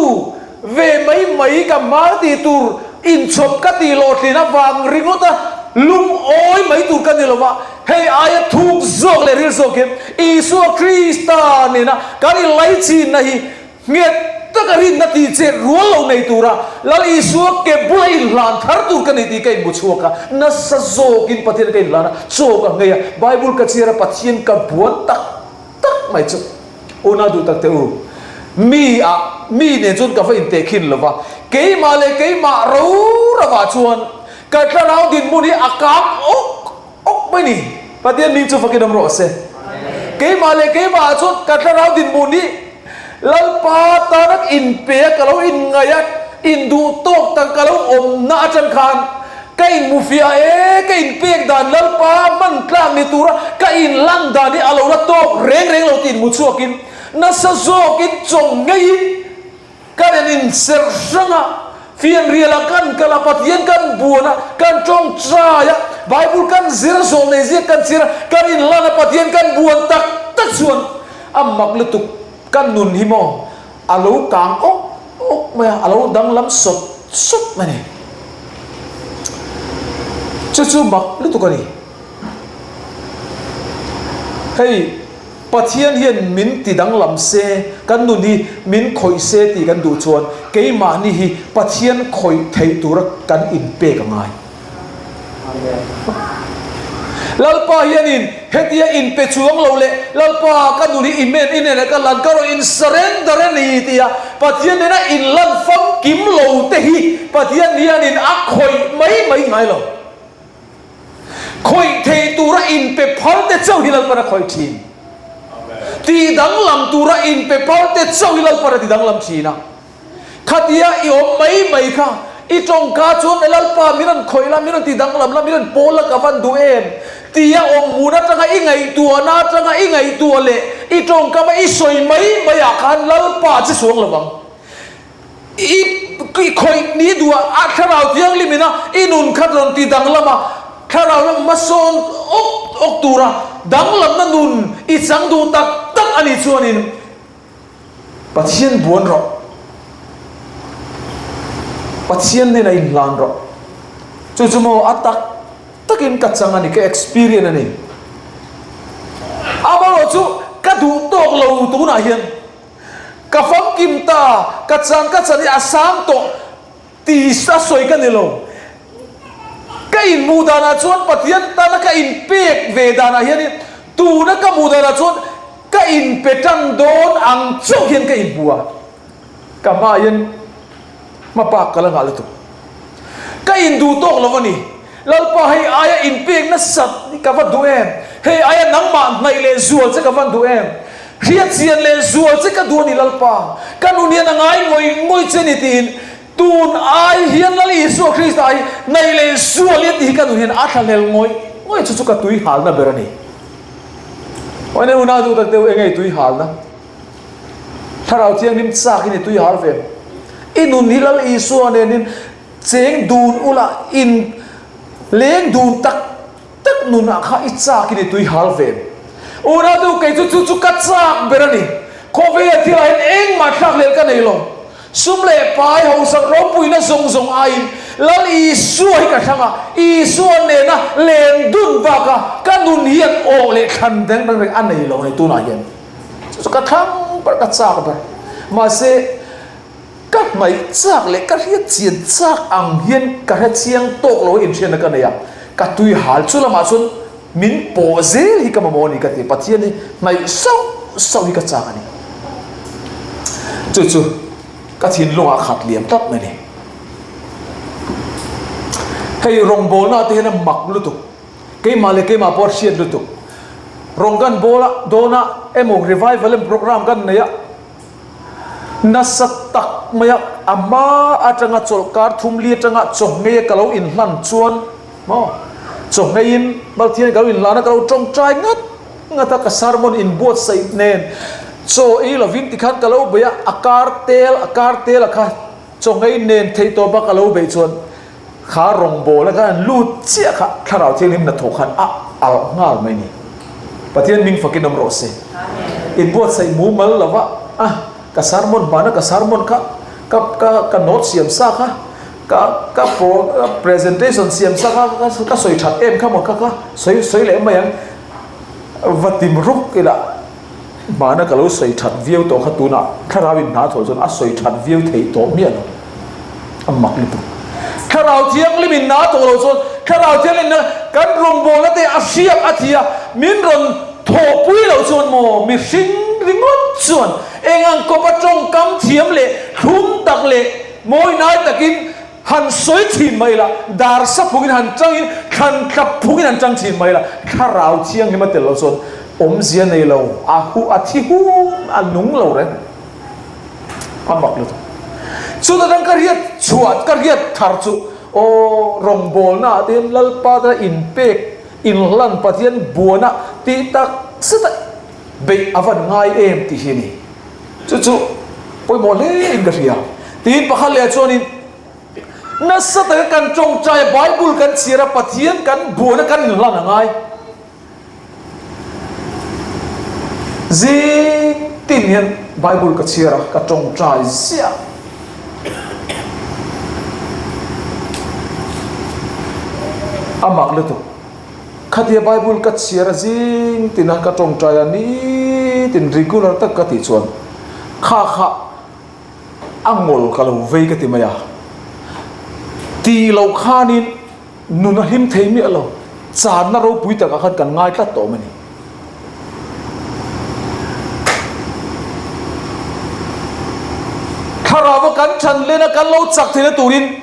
ve mai mai ka hmang tih tur inchhawp ka tih hlawhtlin avang ringawt a lungawi mai tur ka ni lo va. Hei aia thuk zawk leh ril zawk hian Isua Krista nena kan inlaichinna hi Nghet taka rinna tih chet rual lo nei tura Lal Isua ke bula inhlan thar tur ka ni tih ka inhmu chhuak a, nasa zawkin Pathian ka inhlan a, chaw ka nghei a, Bible ka chhiar a, Pathian ka buan tak tak mai chu. Unau duh tak teh u, mi ah mi nen chuan ka va intehkhin lo va, keimah leh keimah ro rovah chuan ka thlarau dinhmun hi a kang awk awk mai ni. Pathian hming chu fakin awm rawh se. Keimah leh keimah ah chuan ka thlarau dinhmun hi Lalpa tana inpe a ka lo inngaih a, induh tawk tak ka lo awmna atang khan ka inhmufiah e, ka inpek dan Lalpa hman tlak ni tura ka inlan dan hi a lo la tawk reng reng lo tih inhmu chhuakin nasa zawkin chawngngeiin Kan en inserh hrang a, fianrialah kan kal a, Pathian kan buan a, kan tawngtai a, Bible kan zir a, zawlnei ziak kan chir a, kan inlan a, Pathian kan buan tak tak chuan a mak lutuk kan nun hi maw a lo kang awk awk mai a, a lo danglam sawt sawt mai a ni. Chu chu mak lutuk a ni. Hei. Pathian hian min ti danglam se, kan nun hi min khawih se tih kan duh chuan keimahni hi Pathian khawih theih tura kan inpek a ngai. Lalpa hianin hetia inpe chuang lo leh Lalpa ka nun hi i men i hnenah ka lan ka rawn in surrender a ni tia Pathian nena inlan famkim lo te hi Pathian hianin a khawih mai mai ngai lo. Khawih thei tura inpe phal te chauh hi Lalpan a khawih thin. Ti danglam tura inpe phal te chauh hi Lalpan a ti danglam thin a. Khatia i awm mai mai kha i tawngka chuan e Lalpa min rawn khawih la, min rawn ti danglam la, min rawn pawl la ka van duh em? Tia awm hmun atanga i ngaihtuahna atanga i ngaihtuah leh i tawngkama i sawi mai maiah khan Lalpa che chuang lovang. I khawih ni duh a, a Thlarau Thianghlim ina i nun kha rawn ti danglam a, Thlarau lam hmasawn awk awk tura danglamna nun i chang duh tak tak a nih chuanin Pathian buan rawh. Pathian hnenah inhlan rawh. Chu chu maw a tak takin ka chang a ni, ka experience a ni. Amaherawhchu ka duh tawk lo tunah hian. Ka famkim ta, ka chan ka chan hi a sang tawh ti a sawi ka ni lo. Ka inhmuh danah chuan Pathian tana ka inpek ve danah hianin tuna ka hmuh danah chuan ka inpe tan dawn ang chauh hian ka inhmu a. Ka hmaah hian hmapak ka la nghah lutuk. Ka induh tawk lo a ni. Lalpa hei aia inpek nasat hi ka va duh em? Hei aia nangmah hnaih leh zual che ka van duh em? Hriatchian leh zual che ka duh a ni Lalpa. Ka nun hian a ngai ngawih ngawih che ni tiin tun ai hian Lal Isua Krista hi hnaih leh zual i a tih hi ka nun hian a thlahlel ngawih ngawih chu chu ka tui halna ber a ni. Awine unau duh tak deuh enge i tui halna? Thlarau Thianghlim chak in i tui hal ve em? I nun hi Lal Isua nenin Cheng dun ula in leng dun tak tak nunah kha i chak in i tui hal ve. Unau te u kei chu chu chu ka chak ber a ni. Khawvela thilah hian engmah thlak lel ka nei lo. Sum leh pai hausak ropuina zawng zawng aiin Lal Isua hi ka thlang a, Isua nena len dun baka ka nun hian awh leh thlan reng reng reng a nei lo a ni tunah hian. Chu chu ka thlang ber ka chak ber. Mahse. Ka hnaih chak leh ka hriat chian chak ang hian ka hre chiang tawk lo inhriatna ka nei a, ka tui hal chu lamah chuan min pawh zel hi ka mamawh a ni ka ti, Pathian hi hnaih sauh sauh hi ka chak a ni. Chu chu ka thinlungah khat liam tlat mai a ni. Hei rawngbawlna te hian a mak lutuk, keimah leh keimah pawh a hriat lutuk. Rawng kan bawl a, dawn a emaw revival emaw programme kan nei a, Nasa tak maia a hma atanga chawlhkar thumli atanga chawhngei a ka lo inhlan chuan maw chawhngeiin Malthian ka lo inhlan a ka lo tawngtai ngat ngat a ka sermon inbuatsaih nen chaw ei lovin tikhan ka lo bei a a kar tel a kar tel a kha chawhngei nen theih tawp a ka lo beih chuan Kha rawngbawla khan an lut chiah kha Thlarau Thianghlim hnathawh khan a alh nghal mai ni. Pathian ming fakin awm rawh se. Inbuatsaih mumal lova a ka sermon hmana ka sermon kha ka ka ka note siam sa kha ka ka presentation siam sa kha ka sawi that em kha maw kha kha sawi sawi leh mai ang va tim ruk ila Hmana ka lo sawi that viau tawh kha tunah thlarau in hna thawh chuan a sawi that viau theih tawh miah lo. A mak lutuk. Thlarau Thianghlim in hna thawh lo chuan Thlarau Thianghlim in kan rawngbawlna te a hriak a thi a, min rawn thawhpui loh chuan maw mihring ringawt chuan eng ang kawpa tawngkam thiam leh thlum tak leh mawinai takin han sawi thin mai la, dar sa phungin han tangin thlan tla phungin han tang thin mai la, Thlarau Thianghlim a tel loh chuan. Awmzia nei lo, a hu, a thi hum, a nung lo reng. A mak lutuk. Chuta tang ka riat chhuah, ka riat thar chu, aw, rawngbawlna ah te hian Lalpa tana inpek, inhlan Pathian buana tih tak zeta beih a van ngai em tih hi a ni. Chu chu pawimawh hle in ka hria. Tiin pakhat leh ah chuanin nasa taka kan tawngtai a, Bible kan chhiar a, Pathian kan buana kan inhlan a ngai. Zing tin hian Bible ka chhiar a, ka tawngtai ziah. A mak lutuk. Khatia Bible ka chhiar a zing tin a ka tawngtai a nitin regular tak ka tih chuan kha kha a ngawl ka lo vei ka ti mai a. Tih loh khanin Nun a hlim thei miah lo. Channa ropui takah khan kan ngai tlat tawh a ni. Thlarau a kan than len a kan lo chak theihna turin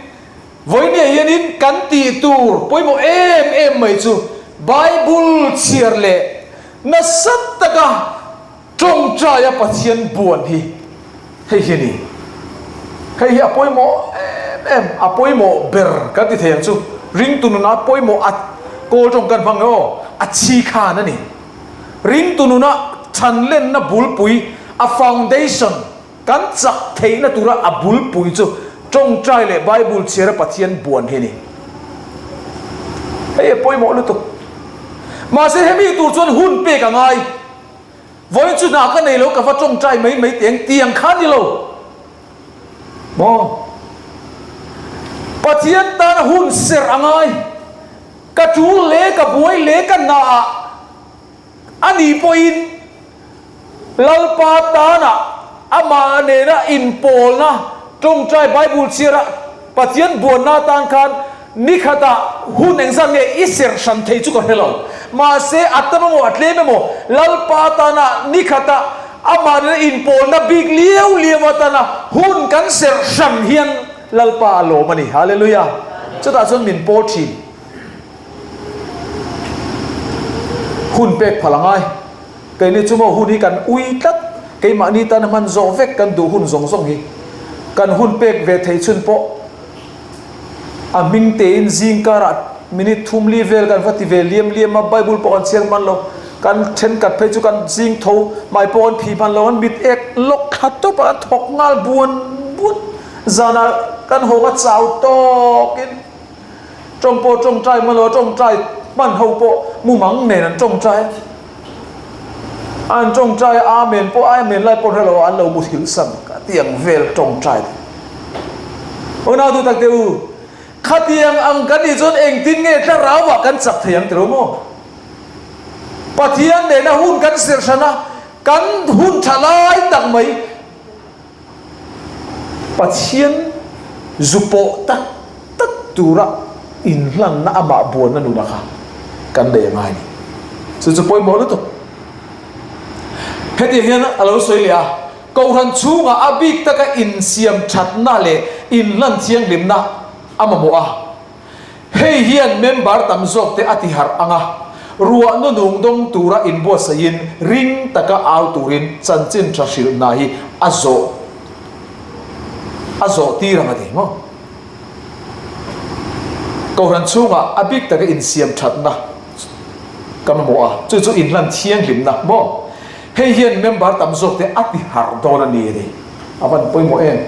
vawinia hianin kan tih tur pawimawh em em mai chu Bible chhiar leh nasa taka Tawngtaia Pathian buan hi hei hi a ni. Hei hi a pawimawh em em, a pawimawh ber kan ti thei ang chu. Ringtu nuna pawimawh a kawl tawng kan hmang aw, a chi khan a ni. Ringtu nuna thanlenna bulpui, a foundation, kan chak theihna tura a bulpui chu tawngtai leh Bible chhiara Pathian buan hi a ni. Hei a pawimawh lutuk. Mahse hemi tur chuan hun pek a ngai. Vawiin chu hna ka nei lo ka va tawngtai mai mai teh ang tiang kha ni lo maw? Pathian tana hun serh a ngai, ka tul le ka buai le ka hna ah a ni pawhin Lalpa tana amah nena inpawlna tawngtai Bible chhiara Pathian buanna atan khan Ni khatah hun engzat nge i serh hran thei chu ka hre lo. Mahse, a tam emaw a tlem emaw, Lalpa atana ni khatah amah nena inpawlna bik liau liau atana hun kan serh hran hian Lalpa a lawm a ni. Hallelujah! Chutah chuan min pawl thin. Hun pek phal a ngai. Keini chu maw hun hi kan ui tlat. Keimahni tana hman zawh vek kan duh hun zawng zawng hi. Kan hun pek ve thei chhun pawh. A hming tein zing karah minute thum li vel kan va ti ve liam liam a, Bible pawh kan chhiar hman lo. Kan thenkhat phei chu kan zing tho, hmai pawh kan phih hman lo, an mit ek lawk thla tawp a, kan thawk nghal buan buan. Zanah kan hawk a chau tawkin tawng pawh tawngtai hman lo a, tawngtai hman ho pawh mumang nen an tawngtai a. An tawngtai a, Amen pawh Amen lai pawh hrelo an lo muthilh san ka ti ang vel tawngtai te. Unau duh tak te u, khatiang ang kan nih chuan engtin nge thlarau ah kan chak thei ang tiro maw? Pathian nena hun kan serh hran a, kan hun tha lai tak mai Pathian zu pawh tak tak tura inhlanna amah buanna nuna kha kan nei a ngai a ni. Chu chu pawimawh lutuk. Hetiang hian a lo sawi leh a, Kohhran chhungah a bik taka insiam thatna leh inhlan thianghlimna a mamawh a. Hei hian member tam zawkte a tiharh ang a, ruah nunung dawng tura inbuatsaihin ring taka au turin chanchin tha hrilh hna hi a zawh a zawh tir ang a ti maw? Kohhran chhungah a bik taka insiam thatna ka mamawh a, chu chu inhlan thianghlimna maw? Hei hian member tam zawkte a tiharh dawn a ni a ti. A van pawimawh em?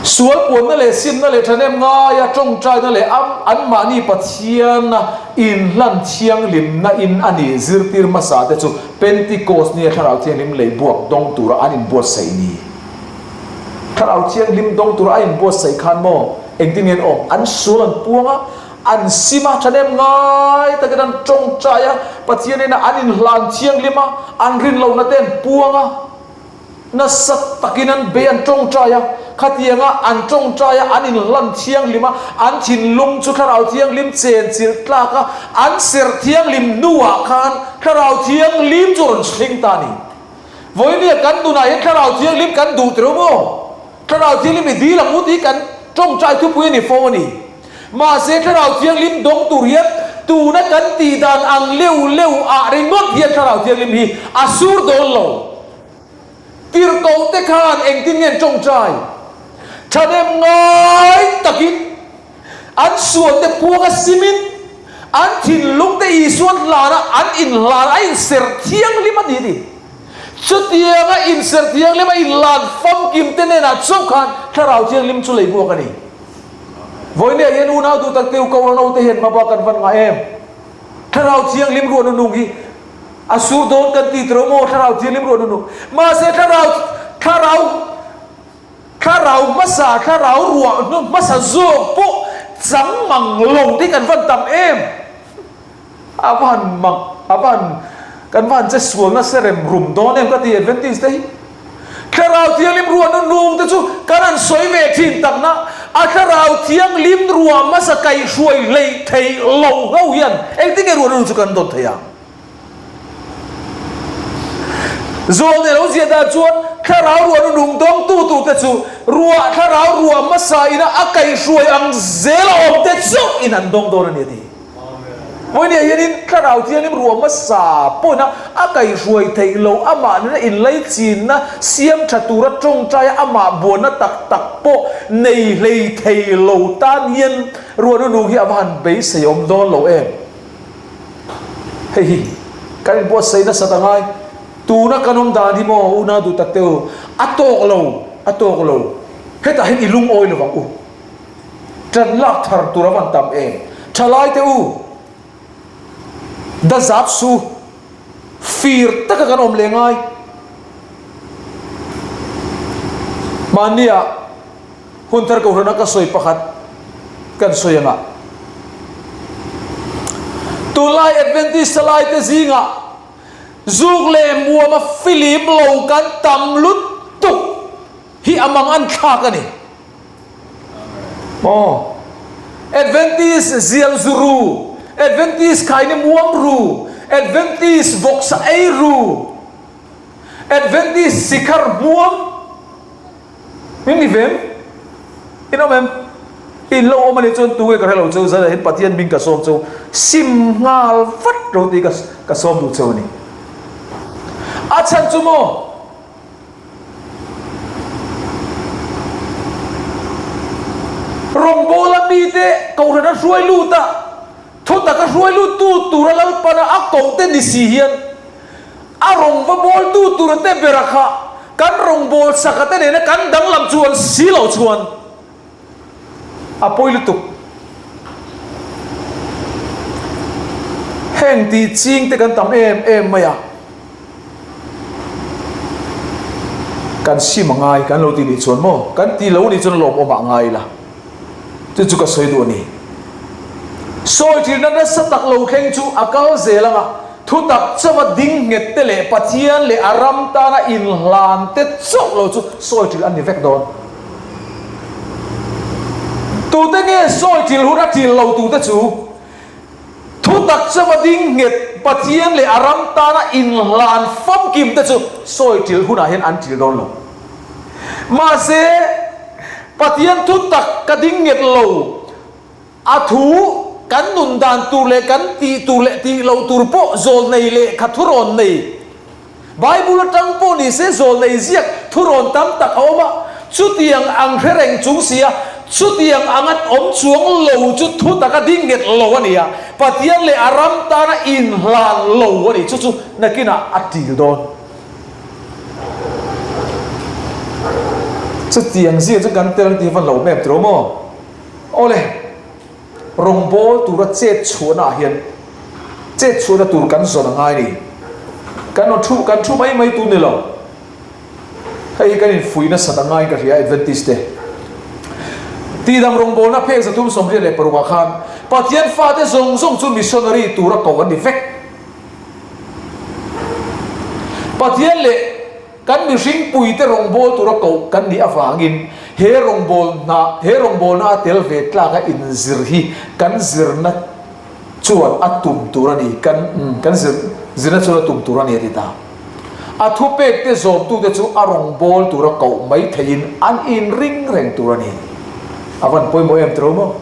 Sual puanna leh simna leh thahnem ngaia tawngtaina leh anmahni Pathiana inhlan thianghlimna in a ni zirtir hmasa te chu Pentecost nia Thlarau Thianghlim lei buak dawng tura an inbuatsaih ni. Thlarau Thianghlim dawng tura an inbuatsaih khan maw engtin nge an awm? An sual an puang a, An sim a, thahnem ngai takin an tawngtai a, Pathian ina an inhlan thianghlim a, an rin lohna te an puang a, nasa takin an bei an tawngtai a, khatianga an tawngtai a, an inhlan thianghlim a, an thinlung chu Thlarau Thianghlim chenchilh tlak a, an serh thianghlim hnuah khan Thlarau Thianghlim chu rawn thleng ta a ni. Vawinia kan nunah hian Thlarau Thianghlim kan duh tirh maw? Thlarau Thianghlim i dil ang u tih kan tawngtai thupui a ni fo a ni. Mahse Thlarau Thianghlim dawng tur hian Tuna kan tih dan ang leu leu ah ringawt hian Thlarau Thianghlim hi a sur dawn lo. Tirhkoh te khan engtin nge an tawngtai? Thahnem ngai takin an sual te puang a simin an thinlung te Isuan hlan a an inhlan a inser thianghlim a ni a ti. Chutianga inser thianghlim a inhlan famkim te hnenah chauh khan Thlarau Thianghlim chu lei buak a ni. Vawinia hian unau duh tak teu Kohhran hote hian hmabak kan van ngah em? Thlarau Thianghlim ruah nunung hi a sur dawn kan ti tawh maw? Thlarau Thianghlim ruah nunung. Mahse Thlarau Thlarau Thlarau hmasa Thlarau ruah hmasa zawk pawh chang mang lo te kan van tam em? A van mak, a van, kan van che sual nasa rem rum dawn em ka ti Adventist te hi. Thlarau Thianghlim ruah nunung te chu kan han sawi ve thin takna, a Thlarau Thianghlim ruah hmasa kaihhruai hleih theih lo ho hian engtin nge ruah nunung chu kan dawn thei ang? Zawlne lo ziah dan chuan Thlarau ruah nunung dawngtu turte chu ruah Thlarau ruah hmasa ina a kaihhruai ang zel a awm te chauh in an dawng dawn a ni a ti. Vawinia hianin Thlarau Thianghlim ruah hmasa pawhina a kaihhruai theih loh amah nena inlaichinna siam tha tura tawngtaia amah buanna tak tak pawh nei hlei thei lo tan hian ruah nunung hi a va han beisei awm dawn lo em? Hei hi kan inbuatsaih nasat a ngai. Tuna kan awm dan hi maw unau duh tak te u, a tawk lo, a tawk lo. Hetah hian i lungawi lovang u. Ṭan lak thar tur a van tam em? Ṭhalai te u, dazap su, fir taka kan awm leh ngai. Mahnia hun thar kohhrana ka sawi pakhat kan sawi anga. Tunlai Adventist ṭhalai te zingah zuk leh muama filim lo kan tam lutuk hi a mang an thlak a ni. Aw. Adventist zial zu ru, Adventist khaini muam ru, Adventist vawksa ei ru, Adventist sikhar hmuam in ni vem? In awm em? In lo awm a nih chuan tunge ka hre lo cheu zan ah hian Pathian hming ka sawm cheu sim nghal vat ro tih ka sawm duh cheu a ni. A chhan chu maw? Rawngbawla mite Kohhran a hruai lut a, thutak a hruai lut tu tura Lalpana a koh te ni si hian a rawng va bawl tu tura te bera kha kan rawngbâwl saka te nena kan danglam chuan si loh chuan a pawi lutuk. Heng tih ching te kan tam em em mai a, kan sim a ngai kan lo ti nih chuan maw, kan ti lo nih chuan a lawmawm ah ngai ila, chu chu ka sawi duh a ni. Sawi tirna nasa tak lo thleng chu a kal zel ang a, Thutak chauha ding nghet te leh Pathian leh a ram tana inhlan te chauh lo chu sawi ṭil an ni vek dawn. Tute nge sawi ṭil hun a ṭil lo tute chu? Thutak chauha ding nghet Pathian leh a ram tana inhlan famkim te chu sawi ṭil hunah hian an ṭil dawn lo. Mahse, Pathian thutak ka ding nghet lo. A thu, kan nun dan tur leh kan tih tur leh tih loh tur pawh zawlnei lehkha thurawn nei. Bible atang pawh ni se zawlnei ziak thurawn tam tak a awm a, chutiang ang hre reng chung si a, chutiang anga awm chuang lo chu thu taka ding nghet lo a ni a, Pathian leh a ram tana inhlan lo a ni. Chu chu nakinah a til dawn. Chutiang ziak chu kan tel tih van lo mep tiro maw? Awle, rawngbâwl tura chet chhuahnaah hian chet chhuahna tur kan zawn a ngai ni. Kan rawn thu, kan thu mai mai tur ni lo. Hei hi kan infuih nasat a ngaiin ka hria Adventist te. Tihdam rawngbâwlna phek 386 ah khan Pathian fate zawng zawng chu missionary tura ko an ni vek. Pathian leh Kan mihring puite rawngbâwl tura koh kan nih avângin he rawngbâwl hna, he rawngbâwlna a tel ve tlâka inzir hi kan zirna chuan a tum tûr a ni, kan, kan zir, zirna chuan a tum tûr a ni a ti ta. A thupêkte zawmtute chu a rawngbâwl tura koh mai theihin an inring reng tûr a ni. A van pawimawh em tiro maw?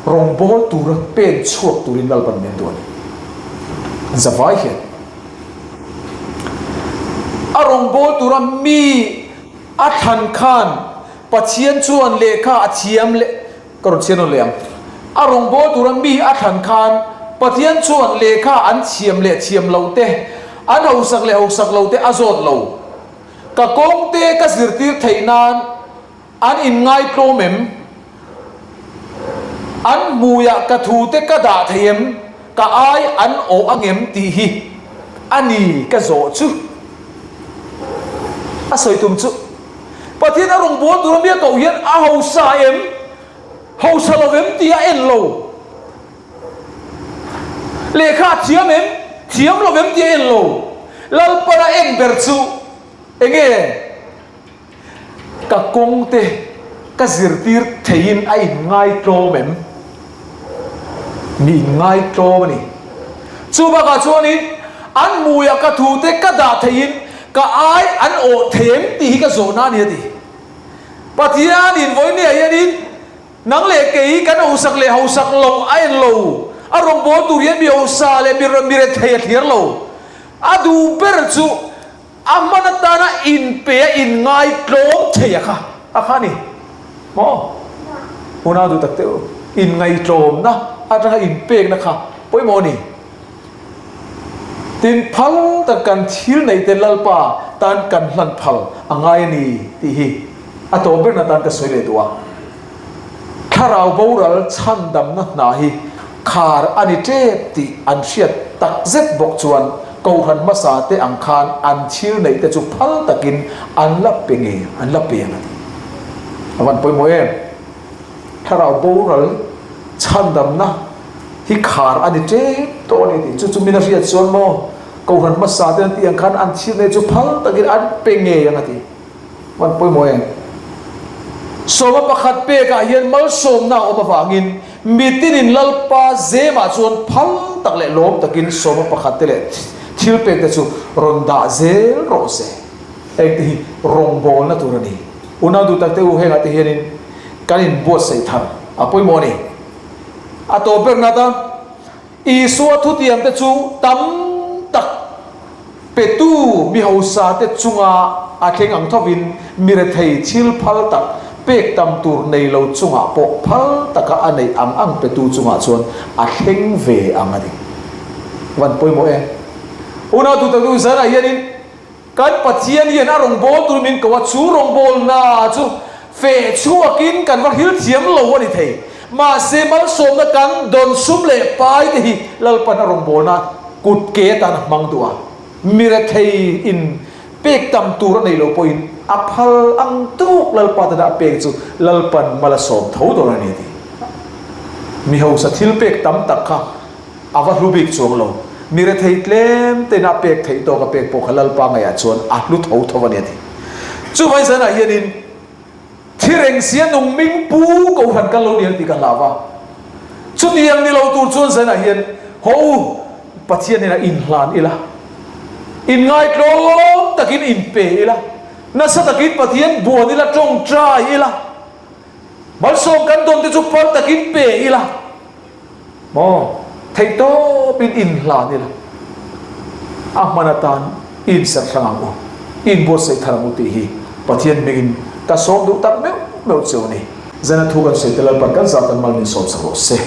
Rawngbawl tura pen chhuak turin Lalpan min duh a ni. Zavai hian a rawngbawl tura mi a thlan khan Pathian chuan lehkha a thiam leh ka rawn chhiar nawn leh ang. A rawngbawl tura mi a thlan khan Pathian chuan lehkha an thiam leh thiam loh te, an hausak leh hausak loh te a zawt lo. Ka kawngte ka zirtir theih nan An inngaitlawm em? An hmuiah ka thute ka dah thei em? Ka ai an awh ang em tih hi a ni ka zawh chu. A sawi tum chu, Pathian a rawngbâwl tur a mi a koh hian a hausa em? Hausa lo em tih a en lo. Lehkha a thiam em? Thiam lo em tih a en lo. Lalpan a en ber chu enge? Ka kawngte ka zirtir theiin a inngaitlawm em? Mi inngaitlawm a ni. Chu bakah chuanin an hmuiah ka thute ka dah theiin ka ai an awh thei em tih hi ka zawhna a ni a ti. Pathianin vawinia hianin nang leh kei kan hausak leh hausak loh a en lo, a rawngbâwl tur hian mi hausa leh mi rethei a thliar lo. A duh ber chu A hman atana inpe a inngaitlawm thei a kha a kha a ni maw? Unau duh tak teuh inngaitlawmna atanga inpekna kha pawimawh a ni. Tin, phal tak kan thil neih te Lalpa tan kan hlan phal a ngai a ni tih hi a tawp berna tan ka sawi leh duh a. Thlarau boral chhandamna hna hi khar a ni tep tih an hriat tak zet bawk chuan Kohhran hmasa te ang khan an thil neih te chu phal takin an la pe nge an la pe ang a ti. A van pawimawh em? Thlarau boral chhandamna hi khar a ni tep tawh a ni tih chu chu min a hriat chuan maw Kohhran hmasa te an tih ang khan an thil neih chu phal takin an pe ngei ang a ti. Van pawimawh em? Sawma pakhat pekah hian malsawmna a awm avangin mitinin Lalpa zemah chuan phal tak leh lawm takin sawma pakhat te leh thil pek te chu rawn dah zel rawh se. Engte hi rawngbawlna tur a ni. Unau duh takte u hengah te hianin kan inbuatsaih thar a pawimawh a ni. A tawp ber nata. Isua thutiamte chu tam tak petu mi hausate chunga a thleng ang thovin mi rethei thil phal tak pek tam tur nei lo chungah pawh phal taka a neih ang ang petu chungah chuan a thleng ve ang a ni. Van pawimawh e. Unau tutaktu zanah hianin Kan Pathian hian a rawngbâwl tur min ko a, chu rawngbâwlna chu feh chhuakin kan va hril thiam lo a ni thei. Mahse, malsawmna kan dawn sum leh pai te hi Lalpan a rawngbâwlna kut ke atan a hmang duh a. Mi rethei in pek tam tur a nei lo pawhin a phal ang tuk Lalpa tana a pek chu Lalpan mal a sawm tho dawn a ni a ti. Mi hausa thil pek tam tak kha A va hlu bik chuang lo. Mi rethei tlem tein a pek theih tawk a pek pawh kha Lalpa ngaihah chuan a hlu tho tho a ni a ti. Chuvai zanah hianin thi reng sia nung ming pu Kohhran kan lo ni ang tih ka hlau a. Chutiang ni lo tur chuan zanah hian haw u Pathian hnenah inhlan ila, inngaitlawm takin inpe ila, nasa takin Pathian buan ila, tawngtai ila, malsawm kan dawn te chu phal takin pe ila, Maw? Theihtawpin inhlan ila, a hman atan i inserh hrang ang u, i inbuatsaih thar ang u tih hi Pathian hmingin ka sawm duh tak meuh meuh cheu a ni. Zana thu kan sawi te Lalpan kan zat an mal min sawm sak rawh se.